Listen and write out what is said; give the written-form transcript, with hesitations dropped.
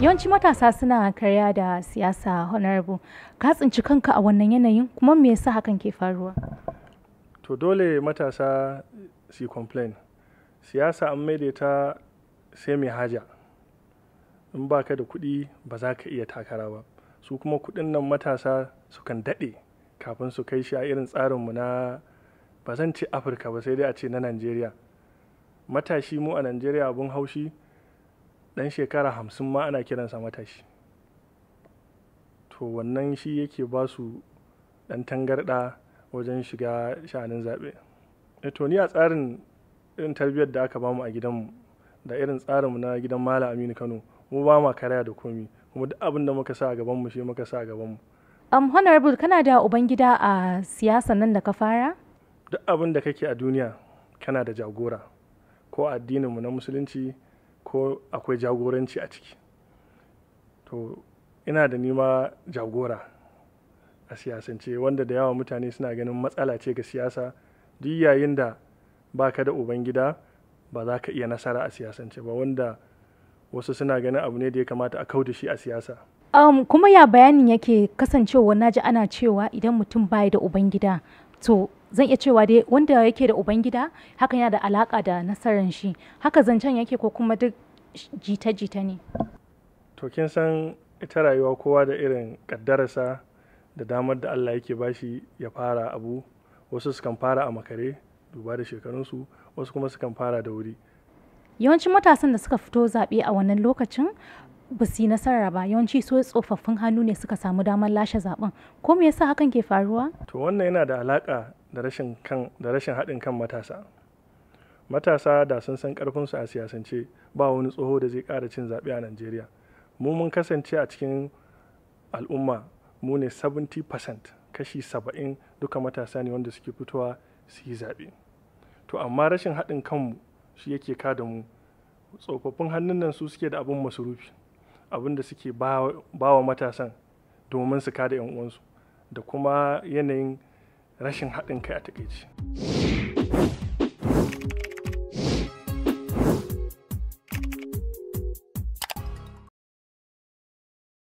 Yawanci matasa suna karya da siyasa, Honorable. Ka tsinci kanka a wannan yanayin, kuma me yasa hakan ke faruwa? To dole matasa su complain. Siyasa an maida ta sai mai haja. In baka da kuɗi ba za ka iya takara ba. Su kuma kuɗin nan matasa sukan daɗe kafin su kai shi a irin tsarinmu na, ba zan ce Afirka ba, sai dai a ce na Najeriya. Matashi mu a Najeriya abun haushi, ɗan shekara 50 ma ana kiransa matashi. To wannan shi yake ba su ɗan tangarɗa wajen shiga sha'anin zaɓe. To ni a tsarin irin tarbiyyar da aka bamu a gidanmu da irin tsarinmu na gidan Malam Aminu Kano, mu ba ma karaya da komi, kuma duk abin da muka sa a gabanmu shi muka sa a gabanmu. Honorable, kana da ubangida a siyasan nan da ka fara? Duk abin da kake a duniya kana da jagora, ko addininmu na Musulunci ko akwai jagoranci a ciki. To ina da nima jagora a siyasance, wanda da yawa mutane suna ganin matsala ce ga siyasa. Duk yayin da baka da ubangida ba za ka iya nasara a siyasance ba, wanda wasu suna ganin abu ne da ya kamata a kau da shi a siyasa. Kuma ya bayanin yake kasancewa, naji ana cewa idan mutum bai da ubangida, to zan iya cewa dai wanda yake da ubangida hakan yana da alaka da nasarar shi. Haka zancen yake ko kuma duk jita-jita ne? To kin san ita rayuwa kowa da irin kaddararsa da damar da Allah yake bashi ya fara abu. Wasu sukan fara a makare duba da shekarunsu, wasu kuma sukan fara da wuri. Yawancin matasan da suka fito zaɓe a wannan lokacin ba su yi nasara ba, yawanci so tsofaffin hannu ne suka samu damar lashe zaben. Ko me yasa hakan ke faruwa? To wannan yana da alaka da rashin haɗin kan matasa. Matasa da sun san ƙarfinsu a siyasance, ba wani tsoho da zai ƙara cin zaɓe a Najeriya. Mu mun kasance a cikin al'umma mu ne 70%, kashi 70 duka matasa ne wanda suke fitowa su yi zaɓe. To amma rashin haɗin kanmu shi yake kada mu. Tsofaffin hannun nan su suke da abin masarufi, abin da suke ba wa matasan domin su kada 'yan uwansu, da kuma yanayin rashin haɗin kai a takaice.